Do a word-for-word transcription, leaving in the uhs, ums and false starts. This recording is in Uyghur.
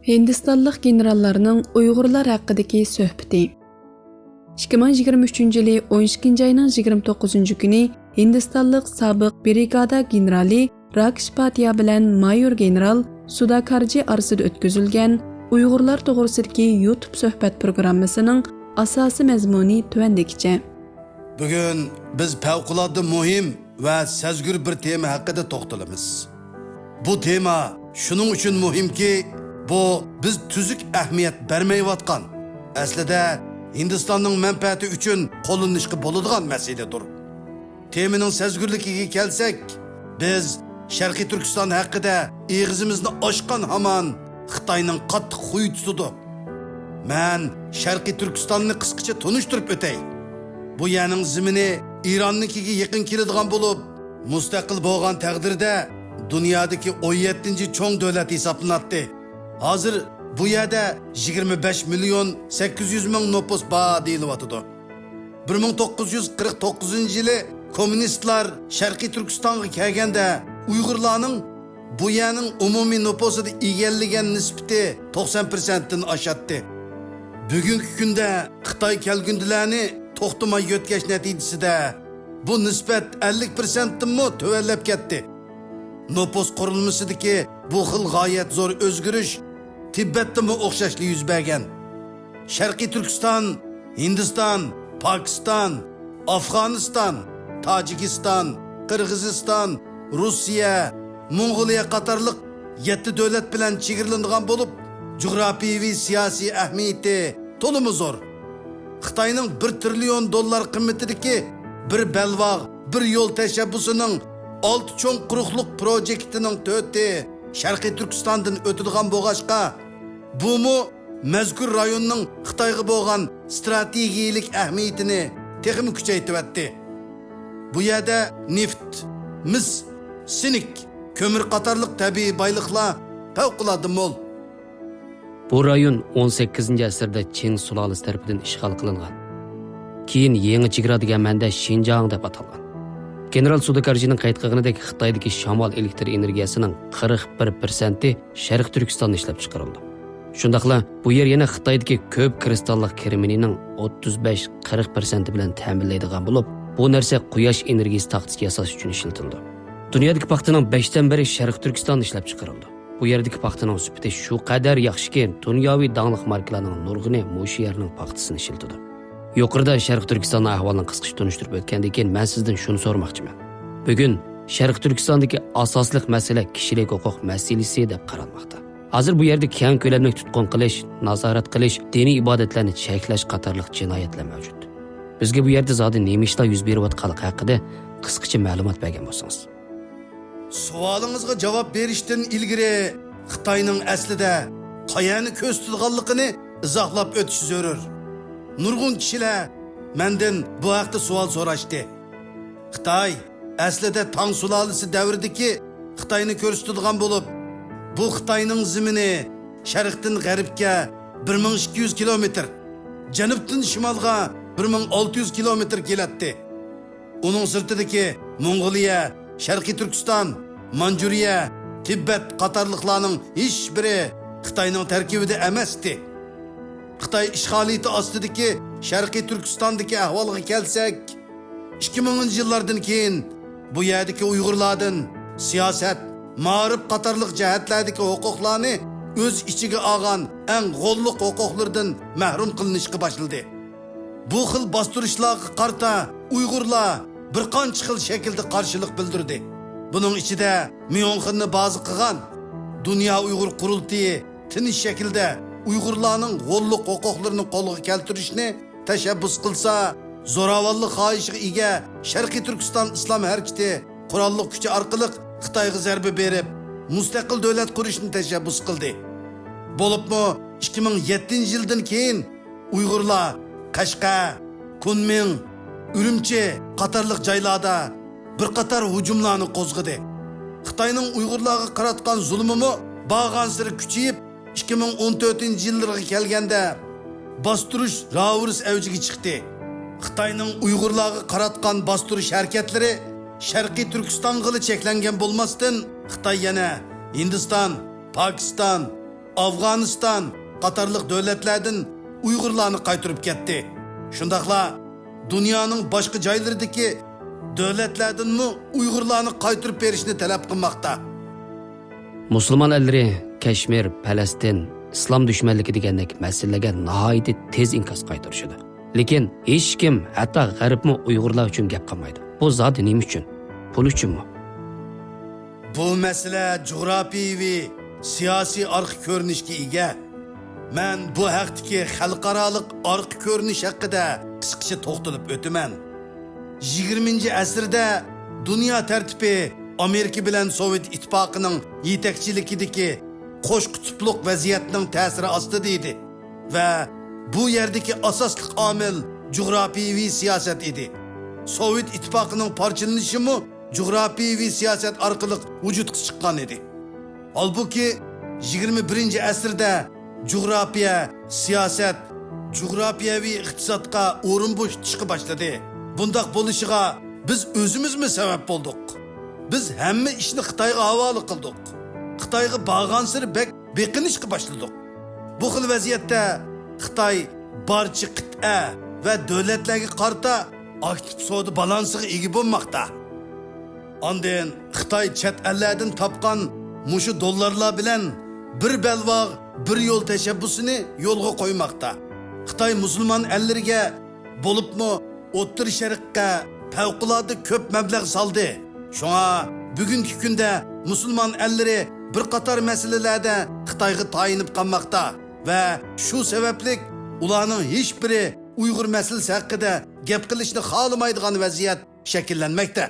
ھىندىستانلىق گېنېراللارنىڭ ئۇيغۇرلار ھەققىدىكى سۆھبىتى. ئىككى مىڭ يىگىرمە ئۈچىنچى يىلى ئون ئىككىنچى ئاينىڭ يىگىرمە توققۇزىنچى كۈنى ھىندىستانلىق سابىق برىگادا گېنېرالى راكىش پاتىيا بىلەن مايور گېنېرال سۇداكارجى ئارىسىدا ئۆتكۈزۈلگەن ئۇيغۇرلار توغرىسىدىكى يۇتۇب سۆھبەت پروگراممىسىنىڭ ئاساسىي مەزمۇنى تۆۋەندىكىچە. بۈگۈن بىز پەۋقۇلئاددە مۇھىم ۋە سەزگۈر بىر تېما ھەققىدە توختىلىمىز. بۇ تېما شۇنىڭ ئۈچۈن مۇھىمكى، بۇ بىز تۈزۈك ئەھمىيەت بەرمەيۋاتقان، ئەسلىدە ھىندىستاننىڭ مەنپەئەتى ئۈچۈن قوللىنىشقا بولىدىغان مەسىلىدۇر. تېمىنىڭ سەزگۈرلۈكىگە كەلسەك، بىز شەرقىي تۈركىستان ھەققىدە ئېغىزىمىزنى ئاچقان ھامان خىتاينىڭ قاتتىق خۇيى تۇتىدۇ. مەن شەرقىي تۈركىستاننى قىسقىچە تونۇشتۇرۇپ ئۆتەي. بۇ يەرنىڭ زېمىنى ئىراننىڭكىگە يېقىن كېلىدىغان بولۇپ، مۇستەقىل بولغان تەقدىردە دۇنيادىكى ئون يەتتىنچى چوڭ دۆلەت ھېسابلىناتتى. ھازىر بۇ يەردە يىگىرمە بەش مىليون سەككىز يۈز مىڭ نوپۇس بار دېيىلىۋاتىدۇ. بىر مىڭ توققۇز يۈز قىرىق توققۇزىنچى يىلى كوممۇنىستلار شەرقىي تۈركىستانغا كەلگەندە، ئۇيغۇرلارنىڭ بۇ يەرنىڭ ئومۇمىي نوپۇسىدا ئىگىلىگەن نىسبىتى توقسان پىرسەنتتىن ئاشاتتى. بۈگۈنكى كۈندە خىتاي كەلكۈندىلەرنى توختىماي يۆتكەش نەتىجىسىدە، بۇ نىسبەت ئەللىك پىرسەنتتىنمۇ تۆۋەنلەپ كەتتى. نوپۇس قۇرۇلمىسىدىكى بۇ خىل غايەت زور ئۆزگىرىش تىبەتتىمۇ ئوخشاشلا يۈز بەرگەن. شەرقىي تۈركىستان، ھىندىستان، پاكىستان، ئافغانىستان، تاجىكىستان، قىرغىزىستان، روسىيە، موڭغۇلىيە قاتارلىق يەتتە دۆلەت بىلەن چېگرىلىنىدىغان بولۇپ، جۇغراپىيەۋى سىياسىي ئەھمىيىتى تولىمۇ زور. خىتاينىڭ بىر تىرىليون دوللار قىممىتىدىكى بىر بەلباغ، بىر يول تەشەببۇسىنىڭ ئالتە چوڭ قۇرۇقلۇق پروجېكتىنىڭ تۆتى شەرقىي تۈركىستاندىن ئۆتىدىغان بولغاچقا، بۇمۇ مەزكۇر رايوننىڭ خىتايغا بولغان ئىستراتېگىيىلىك ئەھمىيىتىنى تېخىمۇ كۈچەيتىۋەتتى. بۇ يەردە نېفىت، مىس، سىنك، كۆمۈر قاتارلىق تەبىئىي بايلىقلار پەۋقۇلئاددە مول. بۇ رايون ئون سەككىزىنچى ئەسىردە چىڭ سۇلالىسى تەرىپىدىن ئىشغال قىلىنغان. كېيىن يېڭى چېگرا دېگەن مەنىدە شىنجاڭ دەپ ئاتالغان. گېنېرال سۇداكارجىنىڭ قەيت قىلغىنىدەك، خىتايدىكى شامال ئېلېكتر ئېنېرگىيەسىنىڭ قىرىق بىر پىرسەنتى شەرقىي تۈركىستاندا ئىشلەپچىقىرىلىدۇ. شۇنداقلا بۇ يەر يەنە خىتايدىكى كۆپ كىرىستاللىق كرېمنىينىڭ ئوتتۇز بەش، قىرىق پىرسەنتى بىلەن تەمىنلەيدىغان بولۇپ، بۇ نەرسە قۇياش ئېنېرگىيىسى تاختىسى ياساش ئۈچۈن ئىشلىتىلىدۇ. دۇنيادىكى پاختىنىڭ بەشتىن بىرى شەرقىي تۈركىستاندا ئىشلەپچىقىرىلىدۇ. بۇ يەردىكى پاختىنىڭ سۈپىتى شۇ قەدەر ياخشىكى، دۇنياۋى داڭلىق ماركىلارنىڭ نۇرغۇنى مۇشۇ يەرنىڭ پاختىسىنى ئىشلىتىدۇ. يۇقىرىدا شەرقىي تۈركىستاننىڭ ئەھۋالىنى قىسقىچە تونۇشتۇرۇپ ئۆتكەندىن كېيىن، مەن سىزدىن شۇنى سورىماقچىمەن. بۈگۈن شەرقىي تۈركىستاندىكى ئاساسلىق مەسىلە كىشىلىك ھوقۇق مەسىلىسى دەپ قارالماقتا. ھازىر بۇ يەردە كەڭ كۆلەملىك تۇتقۇن قىلىش، نازارەت قىلىش، دىنىي ئىبادەتلەرنى چەكلەش قاتارلىق جىنايەتلەر مەۋجۇت. بىزگە بۇ يەردە زادى نېمە ئىشلار يۈز بېرىۋاتقانلىقى ھەققىدە قىسقىچە مەلۇمات بەرگەن بولسىڭىز. سوئالىڭىزغا جاۋاب بېرىشتىن ئىلگىرى، خىتاينىڭ ئەسلىدە قەيەرنى كۆرسىتىدىغانلىقىنى ئىزاھلاپ ئۆتۈش زۆرۈر. نۇرغۇن كىشىلەر مەندىن بۇ ھەقتە سوئال سوراشتى. خىتاي ئەسلىدە تاڭ سۇلالىسى دەۋرىدىكى خىتاينى كۆرسىتىدىغان بولۇپ، بۇ خىتاينىڭ زېمىنى شەرقتىن غەربكە بىر مىڭ ئىككى يۈز كىلومېتىر، جەنۇبتىن شىمالغا بىر مىڭ ئالتە يۈز كىلومېتىر كېلەتتى. ئۇنىڭ سىرتىدىكى موڭغۇلىيە، شەرقىي تۈركىستان، مانجۇرىيە، تىبەت قاتارلىقلارنىڭ ھېچبىرى خىتاينىڭ تەركىبىدە ئەمەستى. خىتاي ئىشغالىيىتى ئاستىدىكى شەرقىي تۈركىستاندىكى ئەھۋالغا كەلسەك، ئىككى مىڭىنچى يىللاردىن كېيىن بۇ يەردىكى ئۇيغۇرلاردىن سىياسەت، مائارىپ قاتارلىق جەھەتلەردىكى ھوقۇقلارنى ئۆز ئىچىگە ئالغان ئەڭ غوللۇق ھوقۇقلىرىدىن مەھرۇم قىلىنىشقا باشلىدى. بۇ خىل باستۇرۇشلارغا قارىتا ئۇيغۇرلار بىر قانچە خىل شەكىلدە قارشىلىق بىلدۈردى. بۇنىڭ ئىچىدە ميۇنخېننى بازا قىلغان دۇنيا ئۇيغۇر قۇرۇلتىيى تىنچ شەكىلدە ئۇيغۇرلارنىڭ غوللۇق ھوقۇقلىرىنى قولغا كەلتۈرۈشنى تەشەببۇس قىلسا، زوراۋانلىق خاھىشىغا ئىگە شەرقىي تۈركىستان ئىسلام ھەرىكىتى قوراللىق كۈچى ئارقىلىق خىتايغا زەربە بېرىپ، مۇستەقىل دۆلەت قۇرۇشنى تەشەببۇس قىلدى. بولۇپمۇ ئىككى مىڭ يەتتىنچى يىلدىن كېيىن ئۇيغۇرلار قەشقەر، كۇنمىڭ، ئۈرۈمچى قاتارلىق جايلاردا بىر قاتار ھۇجۇملارنى قوزغىدى. خىتاينىڭ ئۇيغۇرلارغا قاراتقان زۇلۇمىمۇ بارغانسېرى كۈچىيىپ، ئىككى مىڭ ئون تۆتىنچى يىللىرىغا كەلگەندە باستۇرۇش راۋۇرۇس ئەۋجىگە چىقتى. خىتاينىڭ ئۇيغۇرلارغا قاراتقان باستۇرۇش ھەرىكەتلىرى شەرقىي تۈركىستانغىلا چەكلەنگەن بولماستىن، خىتاي يەنە ھىندىستان، پاكىستان، ئافغانىستان قاتارلىق دۆلەتلەردىن ئۇيغۇرلارنى قايتۇرۇپ كەتتى. شۇنداقلا دۇنيانىڭ باشقا جايلىرىدىكى دۆلەتلەردىنمۇ ئۇيغۇرلارنى قايتۇرۇپ بېرىشنى تەلەپ قىلماقتا. مۇسۇلمان ئەللىرى كەشمىر، پەلەستىن، ئىسلام دۈشمەنلىكى دېگەندەك مەسىلىلەرگە ناھايىتى تېز ئىنكاس قايتۇرۇشىدۇ. لېكىن ھېچكىم، ھەتتا غەربمۇ ئۇيغۇرلار ئۈچۈن گەپ قىلمايدۇ. بۇ زادى نېمە ئۈچۈن؟ پۇل ئۈچۈنمۇ؟ بۇ مەسىلە جۇغراپىيىۋى سىياسىي ئارقا كۆرۈنۈشكە ئىگە. مەن بۇ ھەقتىكى خەلقئارالىق ئارقا كۆرۈنۈش ھەققىدە قىسقىچە توختىلىپ ئۆتىمەن. يىگىرمىنچى ئەسىردە دۇنيا تەرتىپى ئامېرىكا بىلەن سوۋېت ئىتتىپاقىنىڭ يېتەكچىلىكىدىكى قوش قۇتۇپلۇق ۋەزىيەتنىڭ تەسىرى ئاستىدا ئىدى ۋە بۇ يەردىكى ئاساسلىق ئامىل جۇغراپىيىۋى سىياسەت ئىدى. سوۋېت ئىتتىپاقىنىڭ پارچىلىنىشىمۇ جۇغراپىيىۋى سىياسەت ئارقىلىق ۋۇجۇدقا چىققان ئىدى. ھالبۇكى، يىگىرمە بىرىنچى ئەسىردە جۇغراپىيە، سىياسەت، جۇغراپىيەۋى ئىقتىسادقا ئورۇن بوشىتىشقا باشلىدى. بۇنداق بولۇشىغا بىز ئۆزىمىزمۇ سەۋەب بولدۇق. بىز ھەممە ئىشنى خىتايغا ھاۋالە قىلدۇق. خىتايغا بارغانسېرى بەك بېقىنىشقا باشلىدۇق. بۇ خىل ۋەزىيەتتە خىتاي بارچە قىتئە ۋە دۆلەتلەرگە قارىتا ئاكتىپ سودا بالانسىغا ئىگە بولماقتا. ئاندىن خىتاي چەت ئەللەردىن تاپقان مۇشۇ دوللارلار بىلەن بىر بەلباغ، بىر يول تەشەببۇسىنى يولغا قويماقتا. خىتاي مۇسۇلمان ئەللىرىگە، بولۇپمۇ ئوتتۇرا شەرققە پەۋقۇلئاددە كۆپ مەبلەغ سالدى. شۇڭا بۈگۈنكى كۈندە مۇسۇلمان ئەللىرى بىر قاتار مەسىلىلەردە خىتايغا تايىنىپ قالماقتا ۋە شۇ سەۋەبلىك ئۇلارنىڭ ھېچبىرى ئۇيغۇر مەسىلىسى ھەققىدە گەپ قىلىشنى خالىمايدىغان ۋەزىيەت شەكىللەنمەكتە.